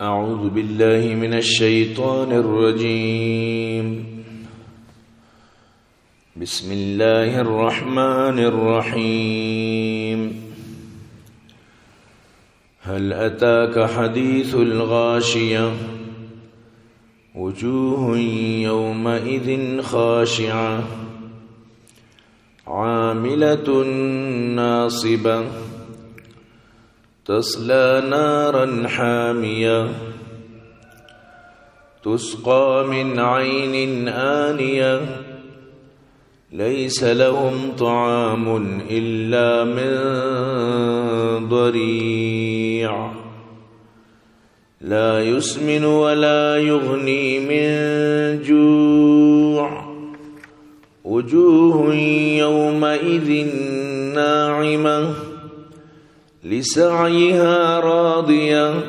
أعوذ بالله من الشيطان الرجيم. بسم الله الرحمن الرحيم. هل أتاك حديث الغاشية. وجوه يومئذ خاشعة. عاملة ناصبة. تصلى نارا حامية. تسقى من عين آنية. ليس لهم طعام إلا من ضريع. لا يسمن ولا يغني من جوع. وجوه يومئذ ناعمة. لسعيها راضية.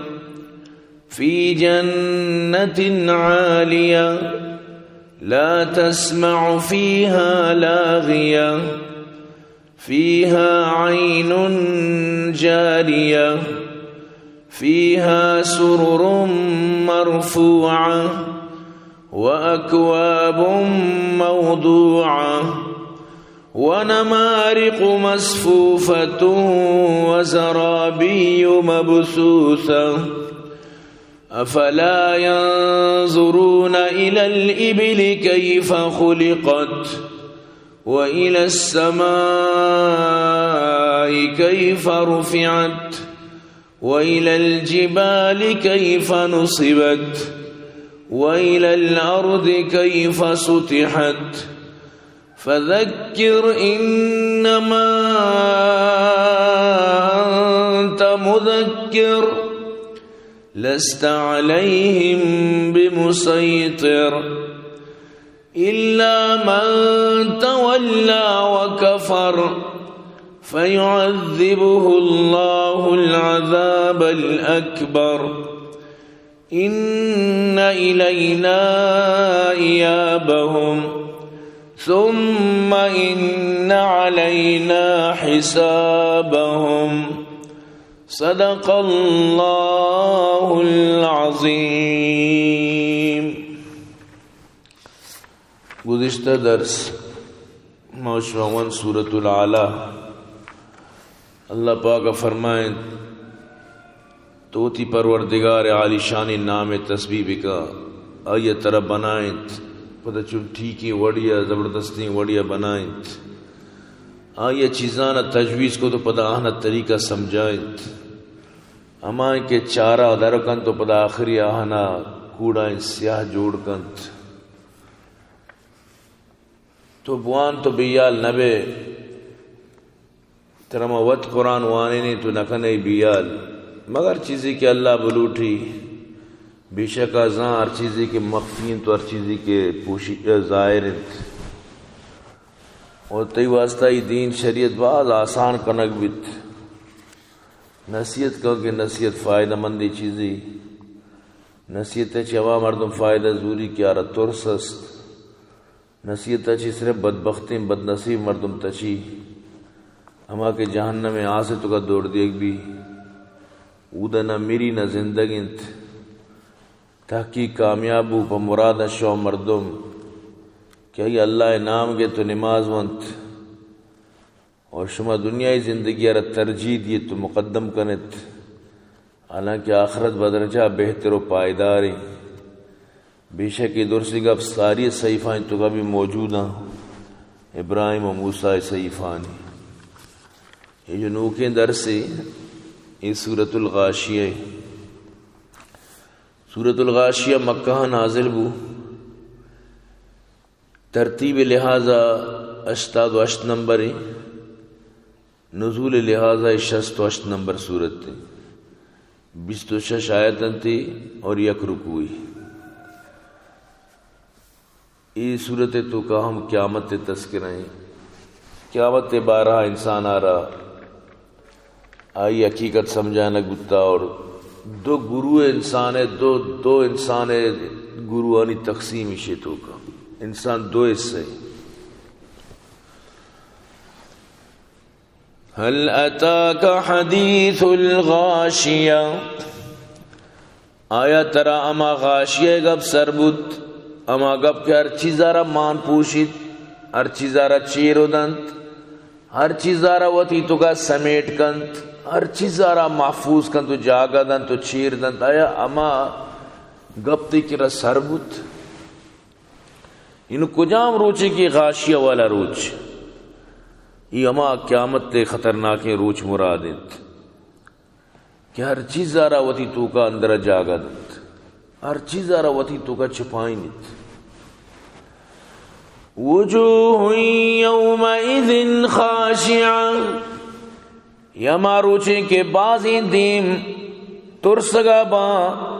في جنة عالية. لا تسمع فيها لاغية. فيها عين جارية. فيها سرر مرفوعة. وأكواب موضوعة. ونمارق مصفوفة. وزرابي مبثوثة. أفلا ينظرون إلى الإبل كيف خلقت. وإلى السماء كيف رفعت. وإلى الجبال كيف نصبت. وإلى الأرض كيف سطحت. فذكر إنما أنت مذكر. لست عليهم بمسيطر. إلا من تولى وكفر. فيعذبه الله العذاب الأكبر. إن إلينا إيابهم. ثم إن علينا حسابهم. صدق الله العظيم. گزشتہ درس ما شما وان سورة الأعلى، اللہ پاک فرمائیں، تو وتی پروردگار عالی شانی نام تسبیح بکا، آئی ترا بنائیں، پدا چون ٹھیکیں وڑیا، زبردستیں وڑیا بنائیں۔ آئی چیزانا تجویز کو تو پدا آہنا طریقہ سمجھائیں۔ ہمائیں کہ چارہ در کنت و پدا آخری آہنا کوڑائیں سیاہ جوڑ کنت۔ تو بوان تو بیال نبے، ترا ما وت قرآن وانینے تو نکنے بیال، مگر چیزے کہ اللہ بلوٹی، بے شک آ زان ہر چیزے کہ مخفی انت و ہر چیزے کہ پوشی، ظاہر انت۔ و تئی واسطہ ای دین شریعت باز آسان کنگ بیت۔ نصیحت کن کہ نصیحت فائدہ مندی چیزی۔ نصیحت چہ ہما مردم فائدہ زوری کہ آرا ترس است۔ نصیحت چہ صرف بدبختیں بدنصیب مردم تچی، ہما کہ جہنم آس توکا دور دیگ بی، اودا نہ مری نہ زندگ انت۔ تحقیق کامیاب بو، پہ مراد شو مردم کہ آئی اللہ نام گے تو نماز ونت۔ اور شما دنیای زندگی را ترجیح دیت و مقدم کنت، حالانکہ آخرت بدرجہ بہتر و پائیداریں۔ بے شک اے درسی گپ ساری صحیفانی توکا بھی موجود ہیں، ابراہیم و موسیٰ صحیفانی۔ یہ جو نوکیں درسے، یہ سورة الغاشیہ ہے۔ سورة الغاشیہ مکہ نازل بو۔ ترتیب لحاظا ہشتاد و ہشت نمبر ایں، نزول لحاظا شست و ہشت نمبر سورت ایں، بیست و شش آیت انت اور یک رکوع ایں۔ اے سورت توکا ہم قیامت تذکرہ ایں، قیامت بارہ انسان آرا آئی حقیقت سمجھانگ بوتا اور دو گروہ انسان ہے، دو، دو انسان ہے، گروہانی تقسیم ایشی توکا۔ انسان دو حصے۔ هل أتاك حديث الغاشية۔ آیا ترا ہما غاشیہ گپ سر بوت، ہما گپ کہ ہر چیزا را مان پوشیت، ہر چیزا را چیر و دنت، ہر چیزا را وتی توکا سمیٹ کنت، ہر چیزا را محفوظ کنت و جاگہ دنت و چیر دنت؟ آیا ہما گپ تئی کرا سر بوت؟ انو کجام روچے کہ غاشیہ والا روچ؟ ای ہما قیامت تے خطرناکیں روچ مراد انت کہ ہر چیزا را وتی توکا اندر جاگہ دنت، ہر چیزا را وتی توکا چھپائینیت۔ وجوہ یومئذ خاشعہ، ای ہما روچیں کہ بازیں دیم ترسگا باں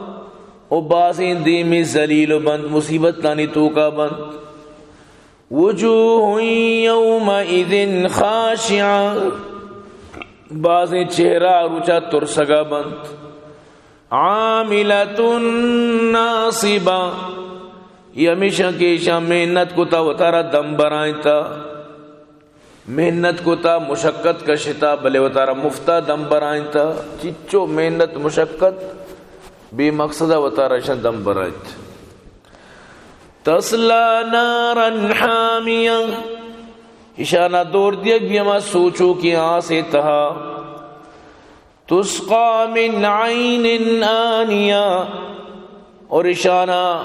و بازیں دیمی ذلیل و بنت، مصیبتانی توکا بنت۔ وجوہ یومئذ خاشعہ، بازیں چہرہ روچا ترسگا بنت۔ عاملۃ ناصبہ، ای ہمیشاں کہ ایشاں محنت کتا، وتارا دم برائینتا، محنت کتا، مشقت کشتا، بلے وتارا مفتا دم برائینتا۔ چچو محنت مشقت بے مقصدا وتارا ایشاں دم برائینت۔ تصلی نارا حامیہ، ایشانا دور دیگ بی ہما سوچوکیں آسے تہا۔ تسقی من عین آنیہ، اور ایشانا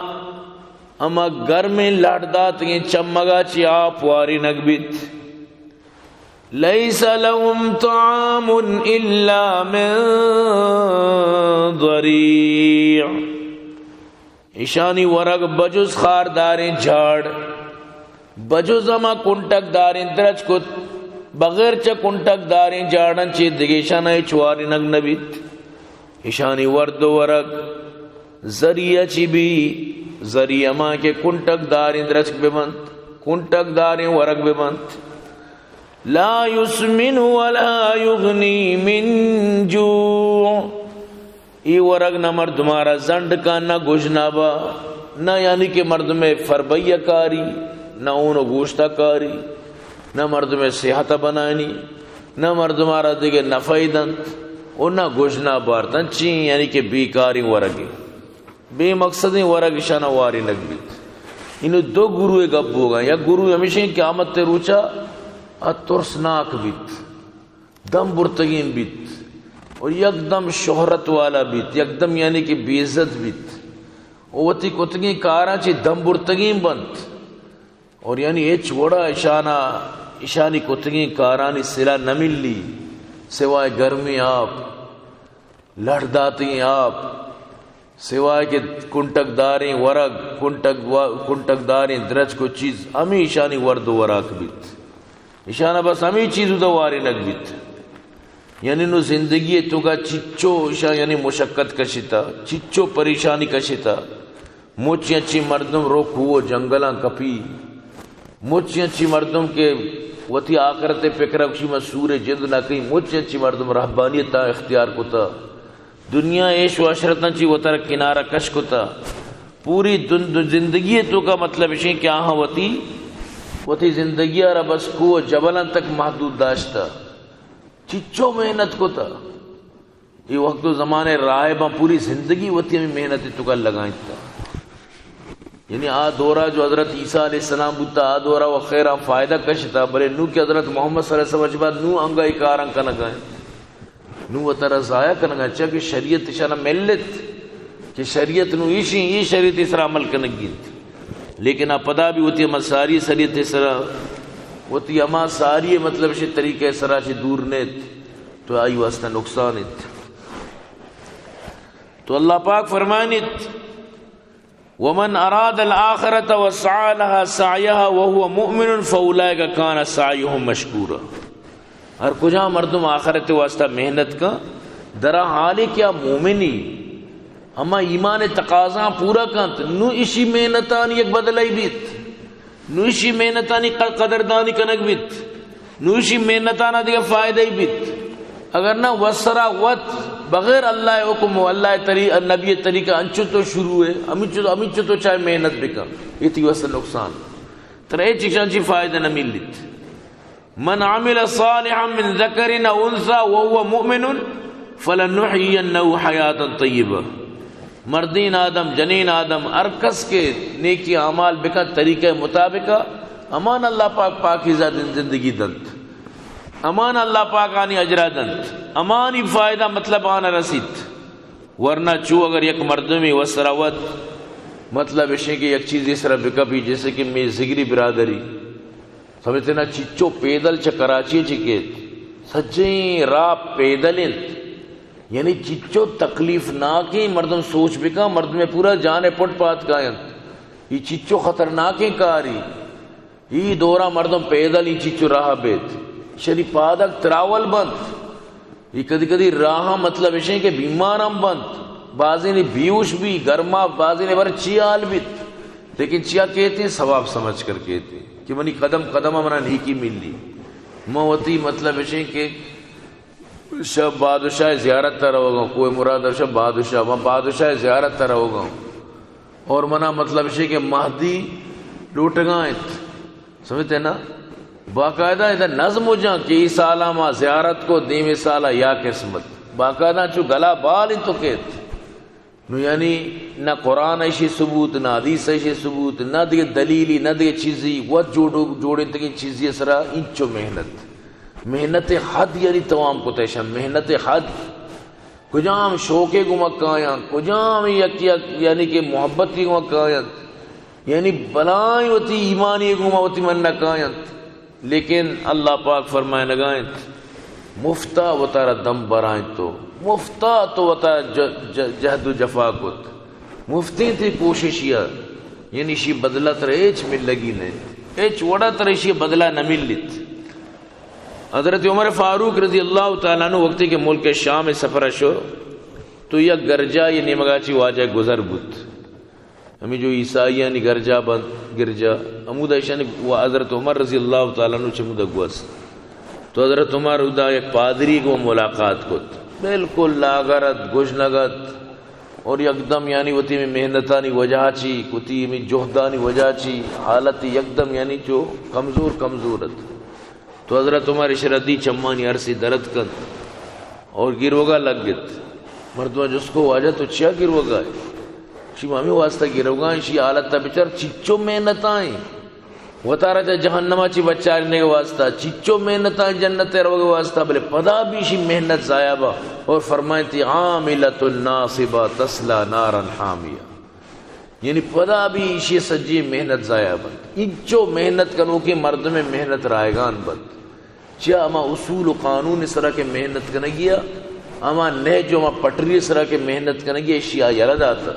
ہما گرمیں لٹ داتگیں چمگا چی آپ وارینگ بیت۔ لیس لهم طعام الا من ضریع، ایشانی ورگ بجز خارداریں جاڑ، بجز ہما کنٹگ داریں درچک ات، بغیر چہ کنٹگ داریں جاڑاں چی دگہ ایشانا ہچ وارینگ نہ بیت۔ ایشانی ورد و ورگ ذریعہ چی بی، ذریعہ ہما کہ کنٹگ داریں درچک بہ بنت، کنٹگ داریں ورگ بہ بنت۔ لا یسمن ولا یغنی من جوع، ای ورگ نہ مردمارا زنڈ کا، نہ گژنا با، نہ یعنی کہ مردمے فربئی کاری، نہ اون و گوشتا کاری، نہ مردمے صحت بنانی، نہ مردمارا دگہ نفعی دنت و نہ گژنا بارتن چی، یعنی کہ بیکاریں ورگے۔ بے مقصدیں ورگ ایشانا وارینگ بیت۔ انو دو گروہ گپ بوگا، یک گروہ ہمیشیں قیامت روچا اترسناک بیت، دم برتگین بیت، اور یک دم شہرت والا بیت، یک دم یعنی کہ بے عزت بیت، و وتی کتگین کاراں چی دم برتگین بنت۔ اور یعنی ہچ وڑا اشانا، اشانی کتگین کارانی صلہ نہ ملی، سوائے گرمیں آپ، لڑ داتگین آپ، سوائے کہ کنٹگ داریں ورگ، کنٹگ وا-، کنٹگ داریں درچک و چیز، ہمیں اشانی ورد و وراک بیت۔ اشانا بس ہمیں چیز ادا وارینگ بیت۔ یعنی نو زندگی توکا چچو اشاں یعنی مشقت کشتا، چچو پریشانی کشتا۔ مچ انچیں مردم رو کوہ و جنگلاں کپی، مچ انچیں مردم کہ وتی آخرت پکر گوشی من سور جند نہ کئی، مچ انچیں مردم رہبانیت اختیار کتا، دنیا عیش و عشرتاں چی وتر کنارہ کش کتا۔ پوری دن، دن زندگی توکا مطلب اشیں کہ آہاں وتی، وتی زندگی را بس کوہ و جبلاں تک محدود داشتا۔ چچو محنت کتا۔ اے وقت و زمانے راہباں پوری زندگی وتی ہمیں محنت توکا لگائینتا۔ یعنی آ دورا جو حضرت عیسیٰ علیہ السلام بوتا، آ دورا و خیرا فائدہ کشتا، بلے نو کہ حضرت محمد صلی اللہ علیہ وسلم اچ بعد نو انگا ای کاراں کنگا انت۔ نو وترا ضائع کنگا انت، چہ کہ شریعت اشانا ملت کہ شریعت نو ایشی، ای شریعت سرا عمل کنگی انت۔ لیکن آ پدا بھی وتی ہما ساری شریعت سرا، وتی ہما ساری مطلب شی طریقہ سرا چی دور نیت۔ تو آئی واسطہ نقصان انت۔ تو اللہ پاک فرمانیت، ومن اراد الآخرة وسعى لها سعيها وهو مؤمن فأولئك كان سعيهم مشكورا۔ ہر کجا مردم آخرت واسطہ محنت کا، درا حالی کیا مومنی، ہما ایمان تقاضا پورا کنت، نو اشی محنتان یک بدلائی بیت۔ نو اشی محنتانی ق-، قدردانی کنگ بیت، نو اشی محنتانا دگہ فائدہ بیت۔ اگر نہ وسرا وت بغیر اللہ حکم و اللہ طری-، نبی طریقہ انچو تو شروع ہے، ہمینچو، ہمینچو تو چاہے محنت بکن، یہ تی واسطہ نقصان۔ ترا ہچ چیزاں چی فائدہ نہ ملیت۔ من عمل صالحا من ذکر او انثی وهو مؤمن فلنحيينه حياة طيبة۔ مردین آدم، جنین آدم، ہر کس کہ نیکی اعمال بکن طریقہ مطابق، امان اللہ پاک پاکیزہ دن زندگی دنت، امان اللہ پاک آنی اجرا دنت، امانی فائدہ مطلب آن رسیت۔ ورنہ چو اگر یک مردمی وسرا وت، مطلب اشیں کہ یک چیزی سرا بکپی، جیسے کہ می زگری برادری، سمجھتے نا، چچو پیدل چہ کراچی چہ کیت، سجیں راہ پیدل انت، یعنی چچو تکلیف ناکیں، مردم سوچ بکن، مردم پورا جان پٹ پات کاینت، یہ چچو خطرناکیں کاری، ای دورا مردم پیدل ای چچو راہ بیت، شری پادک تراول بنت۔ یہ کدی کدی راہ مطلب اشیں کہ بیمار ہم بنت، بازین بیوش بھی، گرما بازین بر چی حال بیت، لیکن چیا کہتے ہیں؟ ثواب سمجھ کر کہتے ہیں کہ منی قدم قدم منا نیکی ملی۔ من وتی مطلب اشیں کہ شب بادشاہ زیارت تا روگا، کوہ مراد شب بادشاہ، من بادشاہ زیارت تا روگا، اور منا مطلب اشیں کہ مہدی لوٹگا انت۔ سمجھتے نا؟ باقاعدہ ادا نظم ہو جان کہ ای سالا ما زیارت کو، دیمی سالا یا قسمت۔ باقاعدہ چو گلا بال انت تو کیت۔ نو یعنی نہ قرآن ایشی ثبوت، نہ حدیث ایشی ثبوت، نہ دیگہ دلیلی، نہ دیگہ چیزی، وت جوڑو-، جوڑینتگیں چیزی سرا انچو محنت۔ محنت حد یعنی توام کتہ ایشان، محنت حد۔ کجام شوقے گوما کایاں، کجام یک یک یعنی کہ محبتی گوما کایاں، یعنی بلائیں وتی ایمانی گوما وتی من نہ کاینت، لیکن اللہ پاک فرمائنگا انت، مفتا وتارا دم برائیں تو، مفتا تو وتا ج-، ج-، جہد و جفا کت، مفتیں تی کوشش یا، یعنی شی بدلہ تر ہچ ملگی نہیں، ہچ وڑا تر شی بدلہ نہ ملیت۔ حضرت عمر فاروق رضی اللہ تعالیٰ عنہ وقتی کہ ملک شام سفر شو تو یک گرجا یہ نیمگا چی واجہ گزر بوت۔ ہمیں جو عیسائیانی گرجا بند، گرجا، ہمودا ایشانی و حضرت عمر رضی اللہ تعالیٰ عنہ چمودا گوست۔ تو حضرت عمر ادا یک پادری کو ملاقات کت۔ بالکل لاغر ات، گژنگ ات، اور یکدم یعنی وتی ہمیں محنتانی وجہ چی، وتی ہمیں جہدانی وجہ چی، حالت یکدم یعنی چو کمزور کمزور ات۔ تو حضرت عمر اشرا دی چمانی ارسی درد کنت اور گروگا لگ گت۔ مردماں جست کو، واجہ تو چیا گروگا ہے؟ شی مامی واسطہ گروگا ہیں، شی حالت تا بچار چچو محنت آئیں۔ وتارا چا جہنما چی بچارنے کے واسطہ، چچو محنت آئیں جنت روگے واسطہ، بلے پدا بھی شی محنت ضائع با۔ اور فرمائیں تی عاملۃ ناصبہ تصلی نارا حامیہ۔ یعنی پدا بھی ایشی سجی محنت ضائع بنت۔ انچو محنت کنوکیں مردم محنت رائگان بنت۔ چیا ہما اصول و قانون سرا کہ محنت کنگی ء، ہما نہج و ہما پٹری سرا کہ محنت کنگی ء، ایشی آ یلہ داتا۔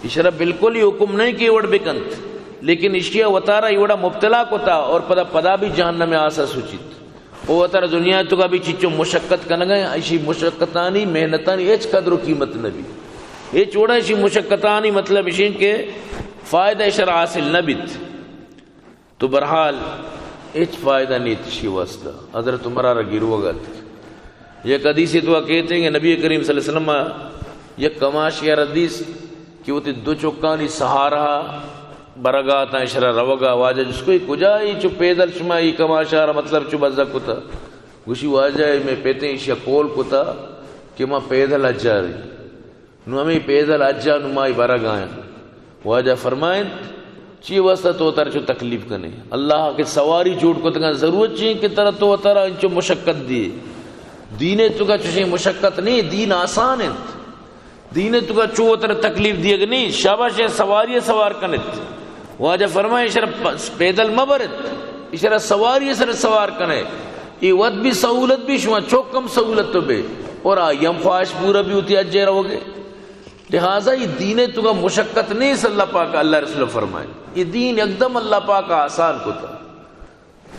ایشرا بالکل ہی حکم نہیں کہ اے وڑ بکنت، لیکن ایشی آ وتارا اے وڑا مبتلا کتا اور پدا، پدا بھی جہنم آسا سوچیت۔ او وتر دنیا تو کا بھی چچو مشقت کنگا ہیں، ایشی مشقتانی، محنتانی ہچ قدر و قیمت نہ بیت۔ ہچ وڑا ایشی مشقتانی مطلب اشیں کہ فائدہ اشرا حاصل نہ بیت۔ تو بہرحال ہچ فائدہ نیت ایشی واسطہ۔ حضرت عمر را گروگ ات۔ یک حدیث تو کہتے ہیں کہ نبی کریم صلی اللہ علیہ وسلم یک کماش یا حدیث کہ وہ تی دو چکانی سہارا برگا تا اشرا روگا۔ واجہ جس کو کجا ہی چو پیدل شما ہی کماشا را مطلب چو بزا کتا؟ گوشی واجہ میں پیتے ایشیا کول کتا کہ ما پیدل اجاری۔ نو ہمیں پیدل اجا نو مائی برگا ہیں۔ واجہ فرمائیں، چی واسطہ تو تر چو تکلیف کنے؟ اللہ کے سواری جوڑ کو تکا ضرورت چی کہ ترا تو ترا انچو مشقت دیے۔ دینے تو کا چوشیں مشقت نہیں، دین آسان انت۔ دین تو کا چو وتر تکلیف دیگ نہیں، شاباش ہے، سواری سوار کنت۔ واجہ فرمائے، اشرا پ-، پیدل مہ برت، اشرا سواری سر سوار کنے۔ یہ وت بھی سہولت بھی شما چوکم سہولت تو بے۔ اور آئی ہم خواہش پورا بھی ہوتی اجے رہو گے۔ لہذا یہ دین تو کا مشقت نہیں، اللہ پاک اللہ رسول فرمائے۔ یہ دین یکدم اللہ پاک آسان کو تھا۔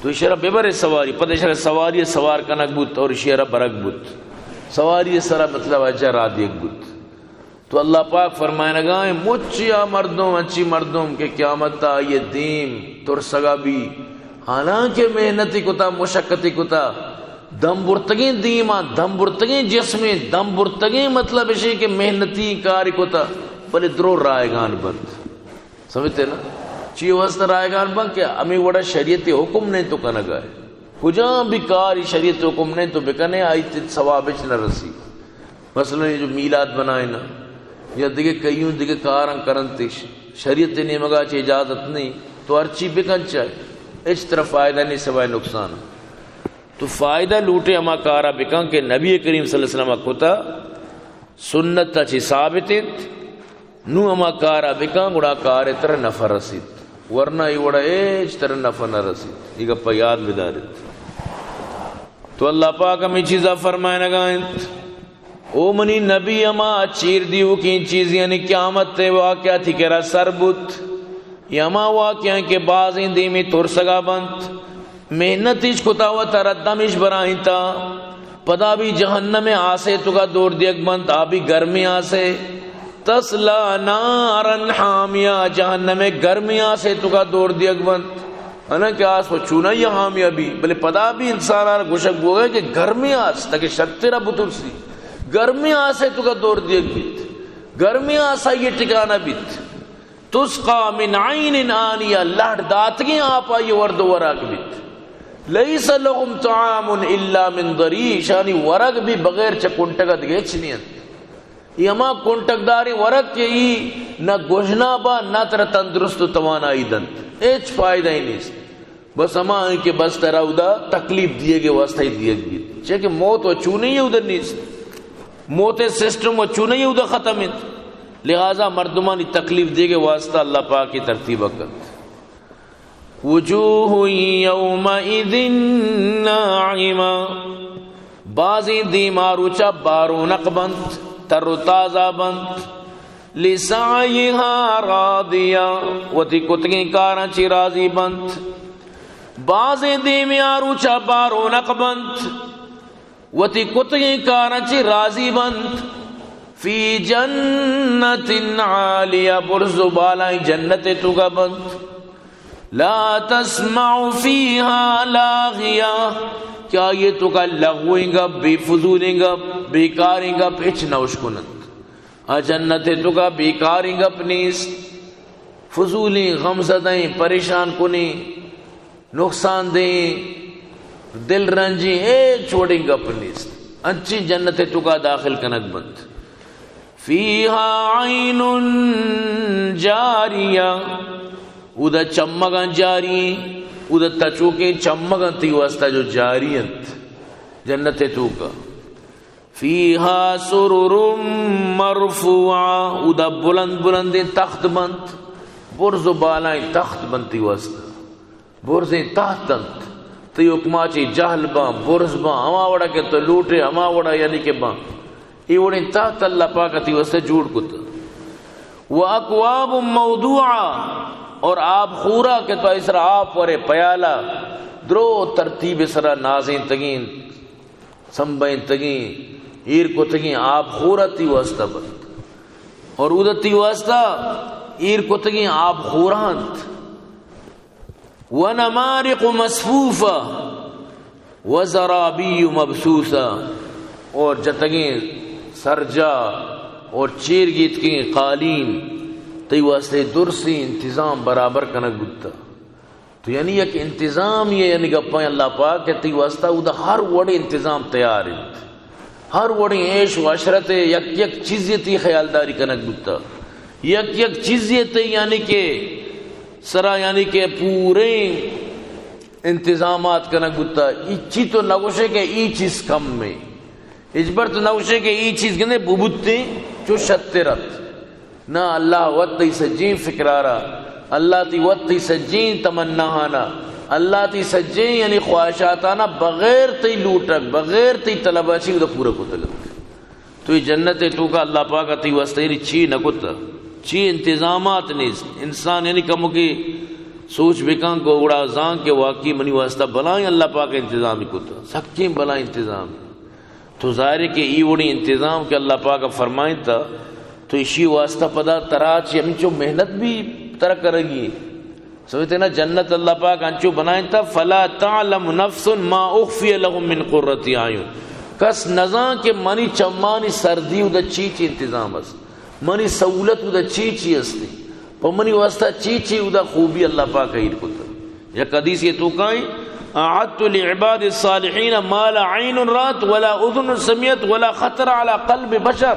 تو اشرا ببرے سواری، پد اشرا سواری سوار کنگ بوت اور اشرا برگ بوت۔ سواری سرا مطلب اجا را دیگ بوت۔ تو اللہ پاک فرمائنگا ہیں، مچیا مردم، انچی مردم کہ قیامت تا آئی دیم ترسگا بی، حالانکہ محنتی کتا، مشقتی کتا، دم برتگیں دیما، دم برتگیں جسمیں، دم برتگیں مطلب اشیں کہ محنتی کاری کتا، بلے درو رائگان بند۔ سمجھتے نا؟ چی واسطہ رائگان بن کہ ہمیں وڑا شریعت حکم نہیں تو کنگا ہے۔ کجا بھی کار شریعت حکم نہیں تو بکنے، آئی تے ثواب اچ نہ رسی۔ مثلاً یہ جو میلاد بنائے نا، یا دگہ کئیوں دگہ کاراں کرنت، شریعت نیمگا چہ اجازت نہیں، تو ہرچی بکن چاہے، ہچ ترا فائدہ نہیں سوائے نقصان۔ تو فائدہ لوٹے ہما کارا بکن کہ نبی کریم صلی اللہ علیہ وسلم کتا، سنت چی ثابت انت، نو ہما کارا بکن، گڑا کار ترا نفع رسیت، ورنہ ای وڑا ہچ ترا نفع نہ رسیت۔ یہ گپا یاد بداریت۔ تو اللہ پاک ہمیں چیزا فرمائنگا انت۔ او منی نبی، ہما چیر دیوکیں چیز، یعنی قیامت واقعہ تئی کرا سر بوت، یا ہما واقعہ کہ بازیں دیمی ترسگا بنت، محنت اش کتا و ترا دمش برائینتا، پدا بھی جہنم آسے توکا دور دیگ بنت، آ بھی گرمی آسے، تصلی نارا حامیہ، جہنم گرمی آسے توکا دور دیگ بنت۔ اناں کہ آس و چونائی حامیہ بی، بلے پدا بھی انسان آر گوشگ بوگا کہ گرمی آس، تاکہ شترا بترسی۔ گرمی آسے توکا دور دیگ بیت۔ گرمی آسا یہ ٹکانہ بیت۔ تسقی من عین آنیہ، لہڑ داتگیں آپ آئی ورد و وراک بیت۔ لیس لهم طعام الا من ضریع، اشانی ورگ بھی بغیر چہ کنٹگا دگہ ہچ نی انت۔ ای ہما کنٹگداریں ورگ کہ ای نہ گژنا با، نہ ترا تندرست و توانائی دنت، ہچ فائدہ ہی نیست۔ بس ہما انت کہ بس ترا اودا تکلیف دیگے واسطہ ہی دیگ بیت، چہ کہ موت و چونی اودا نیست، موت سسٹم و چونی اودا ختم انت، لہذا مردمانی تکلیف دیگے واسطہ اللہ پاک ای ترتیب کنت۔ وجوہ یومئذ ناعمہ، بازیں دیم آ روچا بارونق بنت، تر و تازہ بنت، لسعیها راضیہ، وتی کتگیں کاراں چی راضی بنت، بازیں دیم آ روچا بارونق بنت، وتی کتگیں کاراں چی راضی بنت، فی جنت عالیہ، برز و بالائیں جنت توکا بنت، لا تسمع فیها لاغیہ، کہ آئی توکا لغویں گپ، بے فضولیں گپ، بیکاریں گپ ہچ نہ اشکننت۔ آ جنت توکا بیکاریں گپ نیست، فضولیں، غمزدہیں، پریشان کنیں، نقصان دہیں، دل رنجیں ہچ وڑیں گپ نیست۔ انچیں جنت توکا داخل کنگ بنت۔ فیها عین جاریہ، اودا چمگاں جاری، اودا تچوکیں چمگاں تئی واسطہ جو جاری انت جنت توکا۔ فیها سرر مرفوعہ، اودا بلند بلندیں تخت بنت، برز و بالائیں تخت بنت تئی واسطہ۔ برزیں تخت انت، تئی حکما چی جہل باں، برز باں، ہما وڑا کہ تو لوٹے، ہما وڑا یعنی کہ باں۔ ای وڑیں تخت اللہ پاک تئی واسطہ جوڑ کت۔ و اکواب موضوعہ، اور آپ خورا کہ تو اسرا آپ ورے پیالہ، درو ترتیب سرا نازینتگیں، سمبینتگیں، ایر کتگیں آپ خورا تئی واسطہ بنت۔ اور اودا تئی واسطہ ایر کتگیں آپ خورانت۔ ونمارق مصفوفہ وزرابی مبثوثہ، اور جتگیں سرجا اور چیر گیتکیں قالین تئی واسطے درسیں انتظام برابر کنگ بوتہ۔ تو یعنی یک انتظام یہ یعنی گپاں اللہ پاک کہ تئی واسطہ اودا ہر وڑیں انتظام تیار انت۔ ہر وڑیں عیش و عشرت یک یک چیزے تئی خیالداری کنگ بوتا۔ یک یک چیزے تئی یعنی کہ سرا یعنی کہ پوریں انتظامات کنگ بوتا۔ ای چی تو نگوشے کہ ای چیز کم میں۔ ہچبر تو نگوشے کہ ای چیز گندے ببوتیں چو شتر ات۔ نہ، اللہ وت تئی سجیں فکرارا، اللہ تئی وت تئی سجیں تمناہانا، اللہ تئی سجیں یعنی خواہشاتانا بغیر تئی لوٹگ، بغیر تئی طلبا چی اودا پورا کتگ انت۔ تو اے جنت توکا اللہ پاک تئی واسطہ یعنی چی نہ کتا، چی انتظامات نیست۔ انسان یعنی کمو کہ سوچ بکن گڑا زان کہ واقعی منی واسطہ بلائیں اللہ پاک انتظامی کتا، سکیں بلائیں انتظام۔ تو ظاہر ہے کہ ای وڑیں انتظام کہ اللہ پاک فرمائنتا، تو اشی واسطہ پدا ترا چی ہمچو محنت بھی ترا کرگی۔ سمجھتے نا، جنت اللہ پاک انچو بنائنتا، فلا تعلم نفس ما اخفی لهم من قرۃ اعین۔ کس نزان کہ منی چمانی سردی اودا چی چی انتظام است، منی سہولت اودا چی چی استی، پہ منی واسطہ چی چی اودا خوبی اللہ پاک ایر کتا۔ یک حدیث یہ توکائیں، اعدت لعباد الصالحین ما لا عین رات ولا اذن سمعت ولا خطر علی قلب بشر۔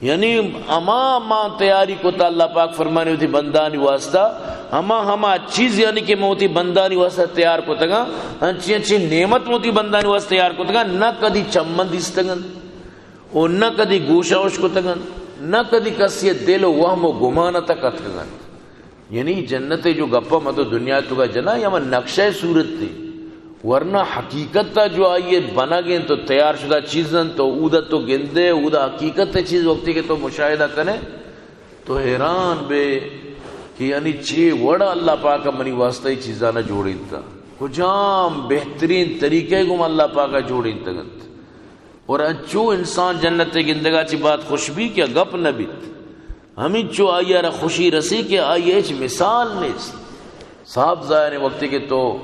یعنی ہما ما تیاری کتا، اللہ پاک فرمانی وتی بندانی واسطہ، ہما ہما چیز یعنی کہ من وتی بندانی واسطہ تیار کتگاں، انچی انچی نعمت من وتی بندانی واسطہ تیار کتگاں، نہ کدی چمن دیستگن و نہ کدی گوشاں اشکتگن، نہ کدی کسی دل و وہم و گمان تک اتکگن۔ یعنی جنت جو گپا من تو دنیا تو کا جنا یا من نقشہ صورت تھی، ورنہ حقیقت تا جو آئیے بنگ انت و تیار شدہ چیز انت و اودا تو گندے، اودا حقیقت چیز وقتی کہ تو مشاہدہ کنے تو حیران بے کہ یعنی چے وڑا اللہ پاک منی واسطہ ای چیزانا جوڑینتا، کجام بہترین طریقے گم اللہ پاک جوڑینتگنت۔ اور انچو انسان جنت گندگا چی بات خوش بی کہ گپ نہ بیت۔ ہمینچو آئی را خوشی رسی کہ آئی ہچ مثال نیست۔ صاف ظاہر ہے وقتی کہ تو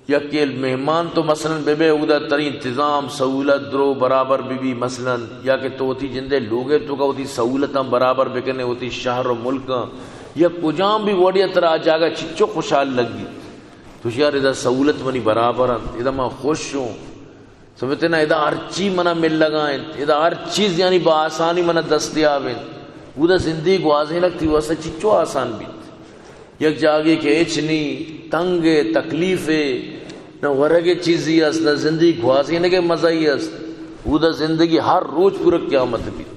یکے مہمان تو مثلاً بہ بے، اودا تری انتظام سہولت درو برابر بہ بی مثلاً، یا کہ تو وتی جندے لوگے تو کا وتی سہولتاں برابر بکنے، وتی شہر و ملکاں یا کجام بھی وڑیا ترا آ جاگہ چچو خوشحال لگی، تو یار ادا سہولت منی برابر انت، ادا ما خوش ہوں۔ سمجھتے نا، ادا ہر چی منا ملگا انت، ادا ہر چیز یعنی با آسانی منا دستیاب انت۔ اودا زندگی گوازینگ تی واسطہ چچو آسان بیت۔ یک جاگے کہ ہچ نی، تنگ ء، تکلیف ء، نہ ورگ ء چیزی است، نہ زندگی گوازینگ ء مزہ ای است۔ اودا زندگی ہر روچ پورا قیامت بیت۔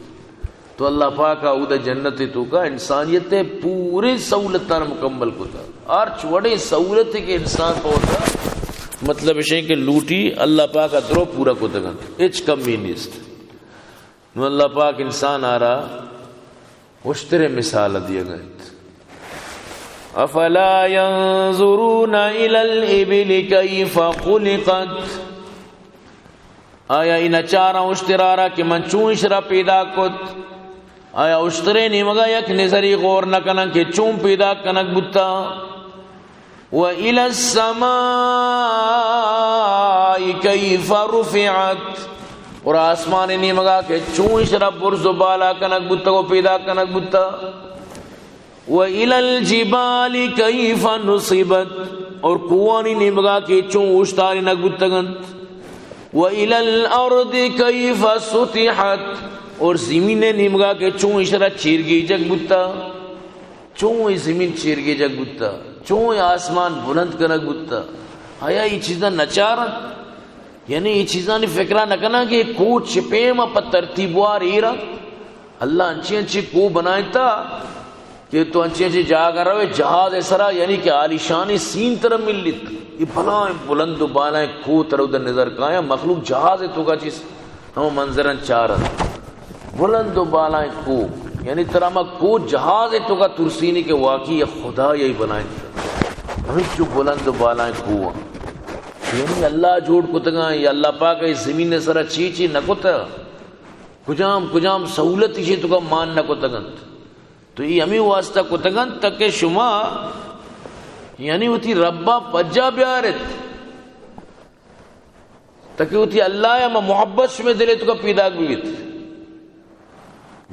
تو اللہ پاک ء اودا جنت ء توکا انسانیت ء پورے سہولتاں مکمل کتا۔ ہرچ وڑیں سہولت کہ انسان پہ وتا مطلب اشیں کہ لوٹی اللہ پاک ء درو پورا کتگ انت، ہچ کمی نیست۔ نو اللہ پاک انسان آرا اشترے مثال دیگ انت۔ افلا ينظرون الى الابل كيف خلقت؟ آیا ای نچاراں اشترارا کہ من چون اشرا پیدا کت؟ آیا اشترے نیمگا یک نظری غور نہ کنن کہ چون پیدا کنگ بوتا؟ و الی السماء کیف رفعت، اور آسمان نیمگا کہ چون اشرا برز و بالا کنگ بوتا و پیدا کنگ بوتا؟ و الی الجبال کیف نصبت، اور کوہانی نیمگا کہ چون اوشتارینگ بوتگ انت۔ و الی الارض کیف سطحت، اور زمین نیمگا کہ چون اشرا چیرگیجگ بوتا، چون ای زمین چیرگیجگ بوتا، چون ای آسمان بلند کنگ بوتا۔ آیا ای چیزاں نچار انت؟ یعنی اے چیزانی فکرا نہ کناں کہ اے کوہ چہ پیما پہ ترتیب وار ایر انت۔ اللہ انچیں انچیں کوہ بنائینتا کہ تو انچیں انچیں جاگہ روے، جہاز سرا، یعنی کہ عالیشانی سین ترا ملیت۔ اے بلائیں بلند و بالائیں کوہ ترا ادا نظر کایاں، مخلوق جہاز توکا چیز ہم منظرن چار انت۔ بلند و بالائیں کوہ، یعنی ترا ہما کوہ جہاز توکا ترسینی کہ واقعی یک خدایے بنائینتا۔ ہمینچو بلند و بالائیں کوہ۔ یعنی اللہ جوڑ کتگاں، یا اللہ پاک ء زمین ء سرا چی چی نہ کتہ، کجام کجام سہولت ایشی توکا مان نہ کتگ انت۔ تو ای ہمیں واسطہ کتگ انت تاکہ شما یعنی وتی ربا پجا بیارت، تاکہ وتی اللہ ء ہما محبت شمے دل ء توکا پیداک بیت۔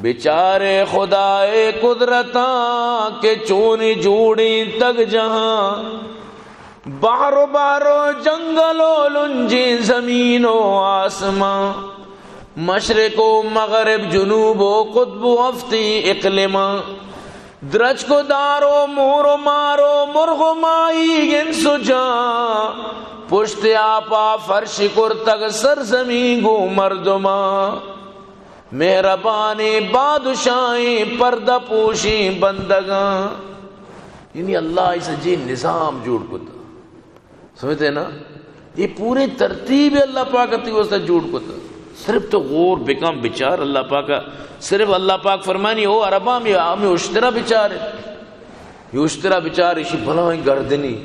بچارے خدائے قدرتاں کہ چونی جوڑینتگ جہاں، بحر و بحر و جنگل و لنجیں زمین و آسماں، مشرق و مغرب، جنوب و قطب و ہفتی اقلیماں، درچک و دار و مور و مار و مرغ و ماہی، انس و جان، پشت آپا فرش کرتگ سرزمین گوں مردماں۔ مہربانیں بادشاہیں پردہ پوشیں بندگاں۔ یعنی اللہ ء سجے نظام جوڑ کتا۔ سمجھتے نا؟ یہ پورے ترتیب اللہ پاک تی واسطہ جوڑ کتا۔ صرف تو غور بکن بچار اللہ پاک، صرف اللہ پاک فرمانی او عرباں ہمیں اشترا بچار، یہ اشترا بچار، اشی بلائیں گردنی۔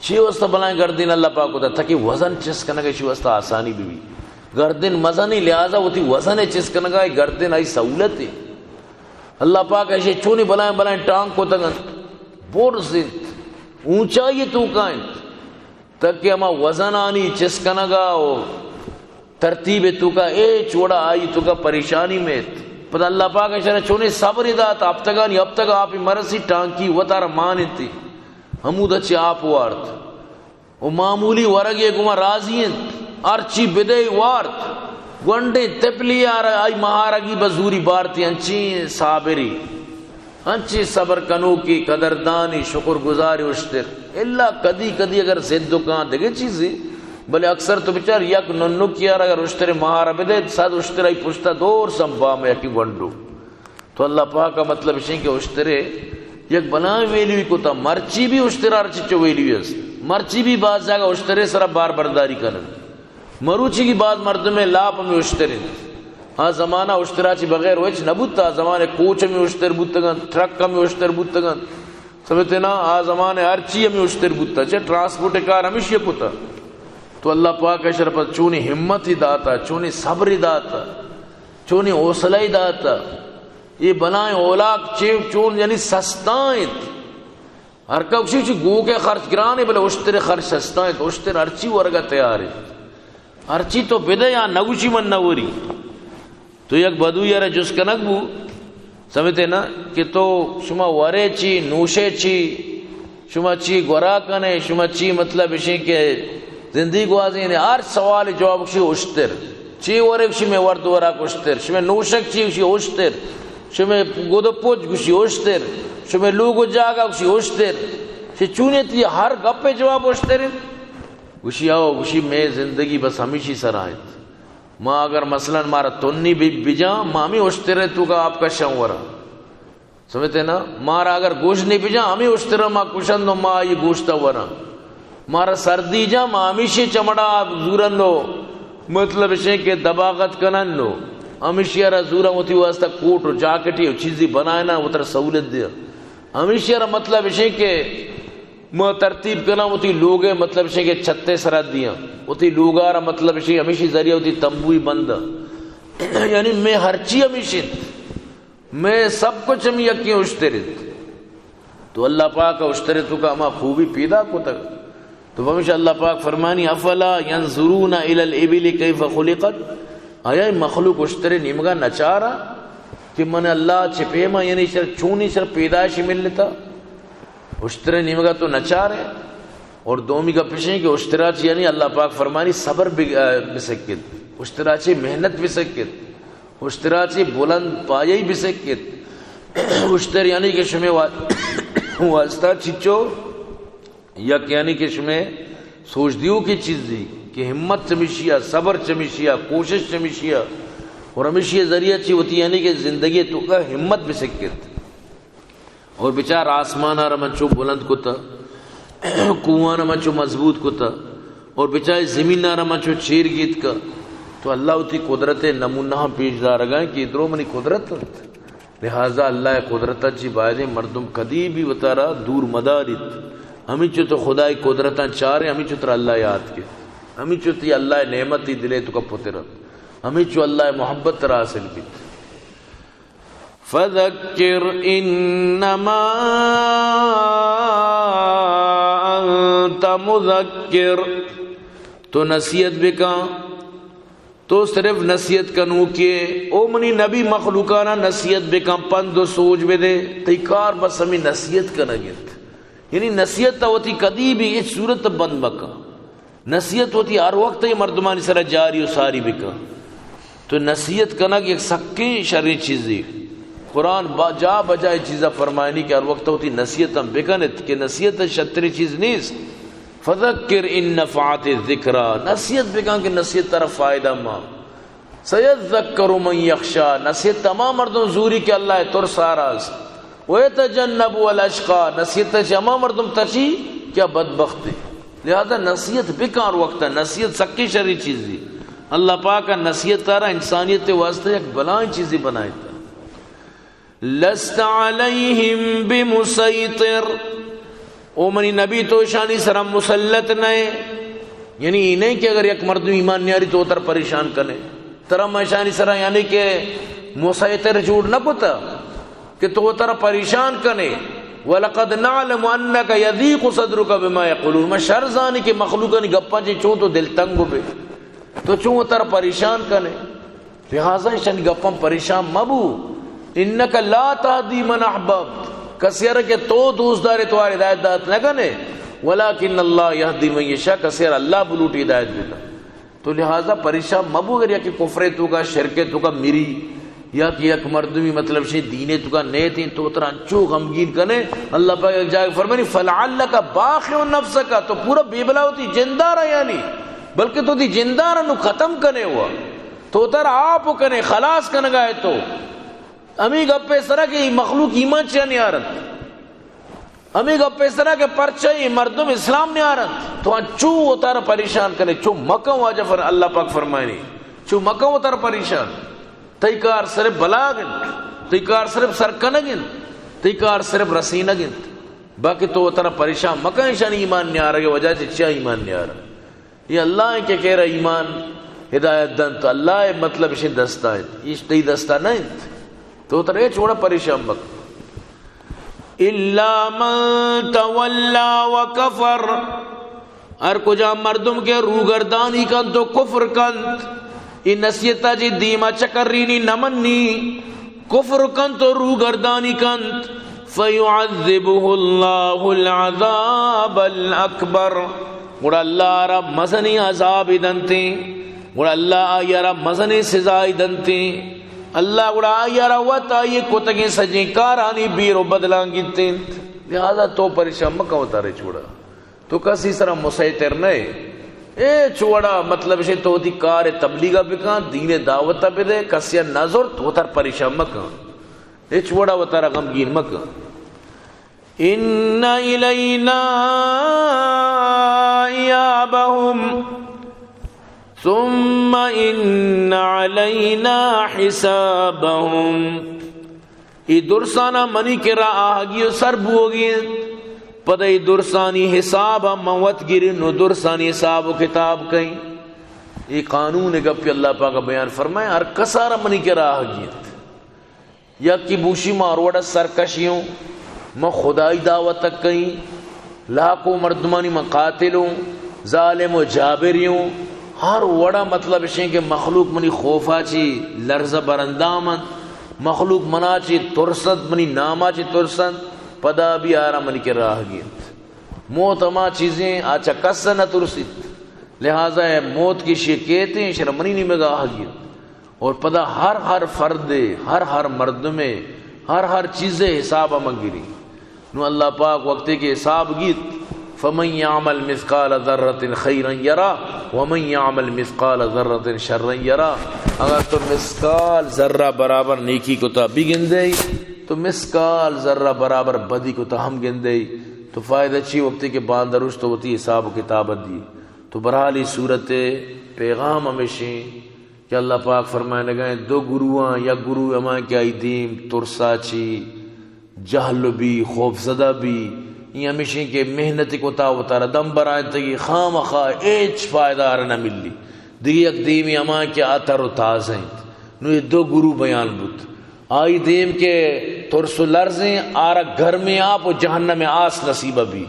چی واسطہ بلائیں گردن اللہ پاک کتا؟ تاکہ وزن چست کنگ اشی واسطہ آسانی بہ بی۔ گردن مزنی، لہذا وتی وزن چست کنگا ای گردن آئی سہولت ہے۔ اللہ پاک ایشی چونی بلائیں بلائیں ٹانگ کتگ انت، برز انت، اونچائی توکا انت، تاکہ ہما وزنانی چست کنگا و ترتیب توکا ہچ وڑا آئی توکا پریشانی میت۔ پدا اللہ پاک اشرا چونی صبر دات، ہفتگانی ہفتگ آپی مرسی ٹانکی وتارا مان انتی، ہمودا چہ آپ وارت۔ و معمولی ورگے گما راضی انت، ہرچی بدے وارت۔ گونڈیں تپلی آرا آئی مہارگی بزوری بارتی، انچیں صابری، انچیں صبر کنوکی، قدردانی، شکر گزاری اشتر۔ الا کدی کدی اگر ضد کاں دگہ چیزے، بلے اکثر تو بچار یک ننکی آرا اگر اشتر مہارا بدے، صد اشتر آئی پشتا دور سمبا میں یکی گونڈو۔ تو اللہ پاک کا مطلب اشیں کہ اشترے یک بلائیں ویلیوی کتا، مرچی بھی اشترار چچو ویلیوی است، مرچی بھی باز جاگہ اشترے سرا بار برداری کنن۔ مروچی کی باز مردمے لاپ ہمیں اشتر انت۔ آ زمانہ اشترا چی بغیر وچ نہ بوتا، آ زمانے کوچ ہمیں اشتر بوتگن، ٹرک ہمیں اشتر بوتگن۔ سمجھتے نا؟ آ زمانے ہر چی ہمیں اشتر بوتا، چہ ٹرانسپورٹ کار ہمیشی کتا۔ تو اللہ پاک اشرا چونی ہمت ہی داتا، چونی صبر ہی داتا، چونی حوصلہ ہی داتا۔ یہ بلائیں اولاک چے چون یعنی سستا انت۔ ہر کس گوشی گوک ءِ خرچ گران انت، بلے اشتر ءِ خرچ سستا انت، اشتر ہرچی ورگ ءَ تیار انت۔ ہرچی تو بدے یا نہ گوشی من نہ وری۔ تو یک بدوی ءَ را جست کنگ بو، سمجھتے نا، کہ تو شما ورے چی، نوشے چی، شما چی گورا کنے، شما چی مطلب اشیں کہ زندگی گوازینے، ہر سوال جواب گوشی اشتر۔ چی ورے گوشی میں ورد وراک اشتر، شمے نوشک چی گوشی اشتر، شمے گد پوچ گوشی اشتر، شمے لوگ و جاگہ گوشی اشتر۔ چی چونی تی ہر گپے جواب اشتر انت۔ گوشی آؤ، گوشی میں زندگی بس ہمیشی سرا انت۔ ما اگر مثلاً مارا تنی بی بجاں، ما ہمیں اشتر توکا آپ کشاں وراں۔ سمجھتے نا؟ مارا اگر گوشت نہیں بجاں، ہمیں اشترا ما کشند و ما یہ گوشتا وراں۔ مارا سردی جاں، ما ہمیشی چمڑا زورن و مطلب اشیں کہ دباغت کنن و ہمیشی را زورن وتی واسطہ کوٹ و جاکٹی و چیزی بنائنا، وتر سہولت دیا۔ ہمیشی را مطلب اشیں کہ ما ترتیب کناں وتی لوگے، مطلب اشیں کہ چھتے سرا دیاں۔ وتی لوگا را مطلب اشیں ہمیشی ذریعہ وتی تمبوی بنداں۔ یعنی میں ہرچی ہمیشی انت۔ میں سب کچھ ہمیں یکیں اشتر انت۔ تو اللہ پاک ءَ اشتر توکا ہما خوبی پیدا کتگ۔ تو پمیشا اللہ پاک فرمانی، افلا ينظرون الى الابل كيف خلقت؟ آیا اے مخلوق اشتر نیمگا نچارا کہ من اللہ چہ پیما، یعنی اشتر چونی اشتر پیدائش ملتا؟ اشتر نیمگا تو نچارے۔ اور دومی گپ اشیں کہ اشترا چی یعنی اللہ پاک فرمانی صبر بگ-، بسکت، اشترا چی محنت بسکت۔ اشترا چی بلند پایہی بسکت۔ اشتر یعنی کہ شمے وا-، واسطہ چچو یک یعنی کہ شمے سوچ دیوکیں چیزی کہ ہمت چمیشیا، صبر چمیشیا، کوشش چمیشیا اور ہمیشی ذریعہ چی وتی یعنی کہ زندگی توکا ہمت بسکت۔ اور بچار آسمان ءَ را من چو بلند کتا، کوہان ءَ من چو مضبوط کتا، اور بچار زمین ءَ را من چو چیر گیتکا۔ تو اللہ وتی قدرت ءِ نمونہ پیش دارگا کہ درو منی قدرت انت۔ لہذا اللہ ءِ قدرت ءَ چی بایدیں مردم کدی بھی وتارا دور مداریت۔ ہمینچو تو خدائی قدرتاں چارے، ہمینچو ترا اللہ یاد کے، ہمینچو تی اللہ ءِ نعمت تی دلے توکا پترت، ہمینچو اللہ ءِ محبت ترا حاصل بیت۔ فذکر انما انت مذکر، تو نصیحت بکن، تو صرف نصیحت کنوکے۔ او منی نبی، مخلوقانا نصیحت بکن، پند و سوج بدے، تئی کار بس ہمیں نصیحت کنگ انت۔ یعنی نصیحت ءَ وتی کدی بھی ہچ صورت ءَ بند مکن۔ نصیحت وتی ہر وقت ءَ مردمانی سرا جاری و ساری بکن۔ تو نصیحت کنگ یک سکیں شریں چیزے۔ قرآن با جا بجا اے چیزا فرمائنی کہ ہر وقت وتی نصیحت ہم بکنت کہ نصیحت شتریں چیز نیست۔ فذکر ان نفعت الذکری، نصیحت بکن کہ نصیحت ترا فائدہ ما۔ سیذکر من یخشی، نصیحت ہما مردم زوری کہ اللہ ءِ ترس آرا است۔ ویتجنبها الاشقی، نصیحت چہ ہما مردم تچی کہ آ بدبخت انت۔ لہذا نصیحت بکن ہر وقت، نصیحت سکیں شریں چیزے۔ اللہ پاک ءَ نصیحت ءَ را انسانیت ءِ واسطہ یک بلائیں چیزے بنائیتا۔ لست علیہم بمسیطر، او منی نبی تو اشانی سرا مسلط نئے۔ یعنی اے نہیں کہ اگر یک مردم ایمان نیاری تو ترا پریشان کنے، ترا ما اشانی سرا یعنی کہ مسیطر جوڑ نہ کتا کہ تو ترا پریشان کنے۔ ولقد نعلم انک یضیق صدرک بما یقولون، ما شر زانی کہ مخلوقانی گپاں چے چون تو دل تنگ بے، تو چون ترا پریشان کنے۔ لہذا اشانی گپاں پریشان مبو۔ انک لا تہدی من احببت، کسے ءَ را کہ تو دوست دارے تو آرا ہدایت دات نہ کنے، ولکن اللہ یہدی من یشاء، کسے ءَ را اللہ بلوٹی ہدایت بکن۔ تو لہذا پریشان مبو اگر یکے کفرے توکا، شرکے توکا مری، یا کہ یک مردمی مطلب شے دینے توکا نیتیں، تو ترا انچو غمگین کنے۔ اللہ پاک یک جاگہ فرمانی، "فلعلک باخع نفسک"، تو پورا بے بلا وتی جندارا یعنی، بلکہ تو وتی جندارا نو ختم کنے ہوا، تو ترا آپ کنے، خلاص کنگا ہے تو۔ ہمیں گپے سرا کہ مخلوق ایمان چیا نیارنت۔ ہمے گپے سرا کہ پرچہ اے مردم اسلام نیارنت، تو انچو وتارا پریشان کنے، چو مکن واجہ فر-، اللہ پاک فرمائنی، چو مکن وتارا پریشان۔ تئی کار صرف بلاگ انت، تئی کار صرف سر کنگ انت، تئی کار صرف رسینگ انت۔ باقی تو وتارا پریشان مکن، ایشانی ایمان نیارگ وجہ چہ چیا ایمان نیارنت۔ اے اللہ انت کہ کیرا ایمان ہدایت دنت، اللہ ء مطلب اشیں دستا انت، ایش تئی دستا نہ انت۔ تو ترا ہچ وڑا پریشان مکن۔ الا من تولی وکفر، ہر کجا مردم کہ روگردانی کنت و کفر کنت، اے نصیحتا چہ دیما چکرینی نہ منی، کفر کنت و روگردانی کنت، فیعذبہ اللہ العذاب الاکبر، گڑا اللہ آرا مزنیں عذابے دنتیں، گڑا اللہ آئی آرا مزنیں سزائے دنتیں، اللہ گڑا آئی آرا وت آئی کتگیں سجیں کارانی بیر و بدلاں گیتیں۔ لہذا تو پریشان مکن وتارے چوڑا۔ تو کسی سرا مسیطر نہ ئے۔ اے چوڑا مطلب شے تو وتی کار تبلیغ بکن، دین دعوت بدے، کسی نہ زرت وتر پریشان مکن۔ اے چوڑا وتارا غمگین مکن۔ ان الینا ایابہم ثم ان علینا حسابہم۔ اے درسانا منی کرا آہگی و سر بوگی انت۔ پدا اے درسانی حسابا من وت گرین و درسانی حساب و کتاب کئیں۔ اے قانون گپی اللہ پاک بیان فرمائے، ہر کسارا منی کرا آہگی انت۔ یکے بوشی ما ہر وڑا سرکشی اوں، ما خدائی دعوت کئیں، لاکھوں مردمانی ما قاتل اوں، ظالم و جابری اوں، ہر وڑا مطلب اشیں کہ مخلوق منی خوفا چی لرزہ براندام انت، مخلوق منا چی ترس انت، منی ناما چی ترس انت، پدا بھی آرا منی کرا آہگی انت۔ موت ہما چیزیں آ چہ کس نہ ترسیت، لہذا اے موت کہ شی کیتیں، شر منی نیمگا آہگی انت۔ اور پدا ہر ہر فردے، ہر ہر مردمے، ہر ہر چیزے حساب من گری۔ نو اللہ پاک وقتے کہ حساب گیت، فمن یعمل مثقال ذرة خیرا یرہ ومن یعمل مثقال ذرة شرا یرہ۔ اگر تو مثقال ذرہ برابر نیکی کتا بھی گندے، تو مثقال ذرہ برابر بدی کتا ہم گندے، تو فائدہ چی وقتے کہ باندروش تو وتی حساب و کتاب دی۔ تو برحال ای صورت پیغام ہمیشیں کہ اللہ پاک فرمائنگا انت، دو گروہ آں، یک گروہ ہما کہ آئی دیم ترسا چی جہل بی، خوف زدہ بی، ای ہمیشیں کہ محنت کتا وتارا دم برائینتگی، خامخا ہچ فائدہ آرا نہ ملی۔ دگہ یک دیمی ہما کہ آ تر و تازہ انت۔ نو اے دو گروہ بیان بوت۔ آئی دیم کہ ترس و لرزیں، آرا گرمیں آپ و جہنم آس نصیب بی۔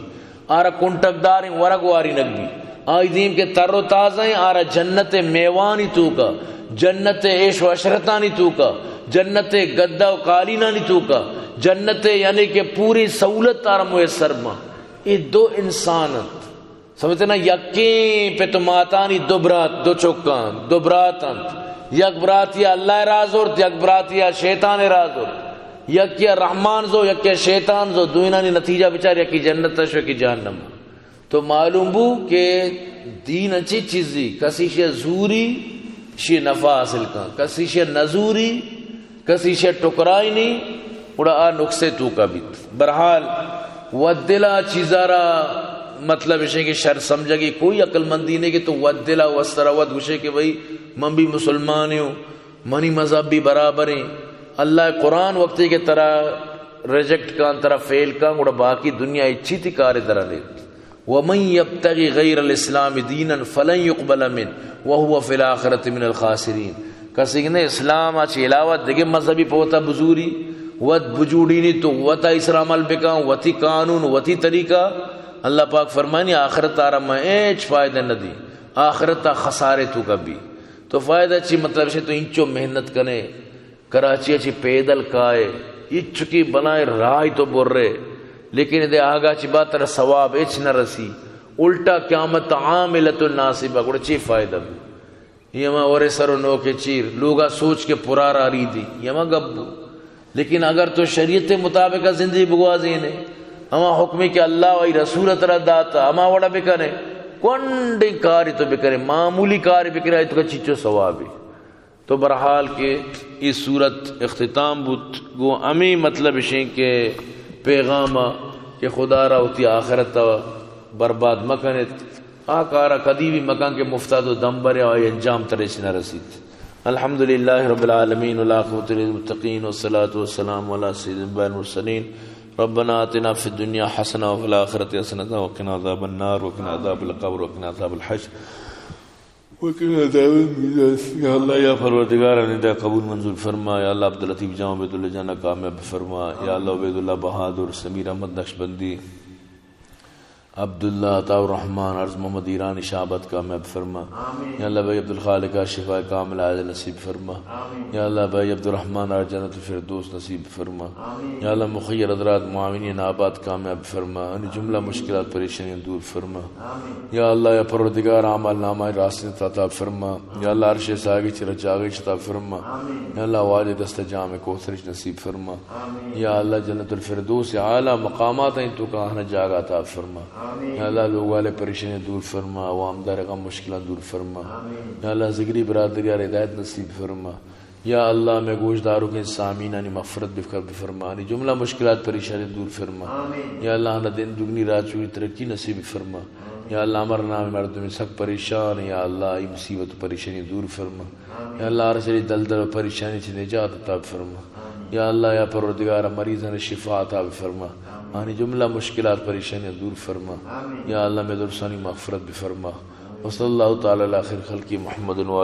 آرا کنٹگداریں ورگ وارینگ بی۔ آئی دیم کہ تر و تازہ ایں، آرا جنت میوانی توکا، جنت عیش و عشرتانی توکا، جنت گدہ و قالینانی توکا، جنت یعنی کہ پوری سہولت آرا میسر باں۔ اے دو انسان انت۔ سمجھتے نا، یکیں پت و ماتانی دو برات، دو چکاں، دو برات انت۔ یک براتی اللہ راہ زرت، یک براتی شیطان راہ زرت۔ یکی رحمان زو، یکی شیطان زو، دوئینانی نتیجہ بچار، یکی جنت شو، یکی جہنم۔ تو معلوم بو کہ دین انچی چیزی، کسی شے زوری شے نفع حاصل کن، کسی شے نزوری، کسی شے ٹکرائی نی، گڑا آ نقصے توکا بیت۔ برحال، ودلا چیزارا مطلب اشیں کہ شر سمجھگی کوئی عقل مندی نہیں کہ تو ودلا وسترا ود گوشے کہ بھئی من بھی مسلمان ہوں، منی مذہب بھی برابر ہیں۔ اللہ قرآن وقتی کہ ترا ریجیکٹ کن، ترا فیل کن، گڑا باقی دنیا اچھی تی کار ترا لیت۔ ومن یبتغ غیر الاسلام دینا فلن یقبل منه وهو فی الآخرة من الخاسرین۔ کسی کہ نے اسلام چہ علاوہ دگہ مذہبی پوتا بزوری، وت بجوڑینی تو وت ایسر عمل بکن، وتی قانون، وتی طریقہ، اللہ پاک فرمانی آخرت آرا من ہچ فائدہ نہ دی، آخرت خسارے توکا بی۔ تو فائدہ چی؟ مطلب شے تو انچو محنت کنے، کراچی ء چہ پیدل کائے، ہچکی بلائیں راہی تو برے، لیکن ادے آگا چہ بعد ترا ثواب ہچ نہ رسی، الٹا قیامت عاملۃ ناصبہ، گڑا چی فائدہ بی؟ یہ ہما ورے سر و نوکے چیر، لوگا سوچ کے پرار آری دی، یہ ہما گپ بو۔ لیکن اگر تو شریعت مطابق زندگی بگوازینے، ہما حکمے کہ اللہ و ای رسول ترا داتا، ہما وڑا بکنے، گونڈیں کاری تو بکنے، معمولی کاری بکنے، آئی تو کا چیچو ثوابی۔ تو بہرحال کہ ای سورت اختتام بوت، گو ہمیں مطلب اشیں کہ پیغام کہ خدا را وتی آخرت برباد مکنت، آ کارا کدی بھی مکن کہ مفتا تو دم برے، آئی انجام ترے چ نہ رسیت۔ الحمدللہ رب العالمین، والعاقبۃ للمتقین، والصلاۃ والسلام علی سید الانبیاء والمرسلین۔ ربنا آتنا فی الدنیا حسنہ وفی الآخرۃ حسنۃ وقنا عذاب النار وقنا عذاب القبر وقنا عذاب الحشر وقنا عذاب المیزان۔ یا اللہ، یا پروردگار، ندا قبول منظور فرما۔ یا اللہ، عبداللطیف جان، عبیداللہ جانا کامیاب فرما۔ یا اللہ، عبیداللہ بہادر، سمیر احمد نقشبندی، عبداللہ، عطا الرحمن، عرض محمد ایرانی شہابت کامیاب فرما۔ آمین۔ یا اللہ، بھائی عبدالخالق شفا کاملہ عاجل نصیب فرما۔ آمین۔ یا اللہ، بھائی عبدالرحمن را جنت الفردوس نصیب فرما۔ آمین۔ یا اللہ، مخیر حضرات معاونین آباد کامیاب فرما، انی جملہ مشکلات پریشانیاں دور فرما۔ آمین۔ یا اللہ، یا پروردگار، اعمال نامہ راستین عطا فرما۔ یا اللہ، عرش ساگی چر چاگی عطا فرما۔ آمین۔ یا اللہ، واجہ دست جام کوثر نصیب فرما۔ آمین۔ یا اللہ، جنت الفردوس اعلی مقامات ہیں تو کا ہنا جاگہ عطا فرما۔ آمین۔ یا اللہ، لوگ والے پریشانی دور فرما، عوام دار غم مشکلات دور فرما۔ آمین۔ یا اللہ، ذکری برادری ہدایت نصیب فرما۔ یا اللہ، میں گوش داروکیں سامعینانی مغفرت بفر بفرما، انی جملہ مشکلات پریشانی دور فرما۔ آمین۔ یا اللہ، ہنا دین دگنی راہ چوری ترقی نصیب فرما۔ آمین۔ یا اللہ، امر نام مردم سک پریشان، یا اللہ، ای مصیبت و پریشانی دور فرما۔ آمین۔ یا اللہ، ہر سری دلدل و پریشانی چہ نجات عطا فرما۔ آمین۔ یا اللہ، یا پروردگار، مریضان شفا عطا بفرما۔ آمین۔ آنی جملہ مشکلات پریشانی دور فرما۔ آمین۔ یا اللہ، میں درسانی مغفرت بفرما۔ وصلی اللہ تعالی علی خیر خلقہ محمد و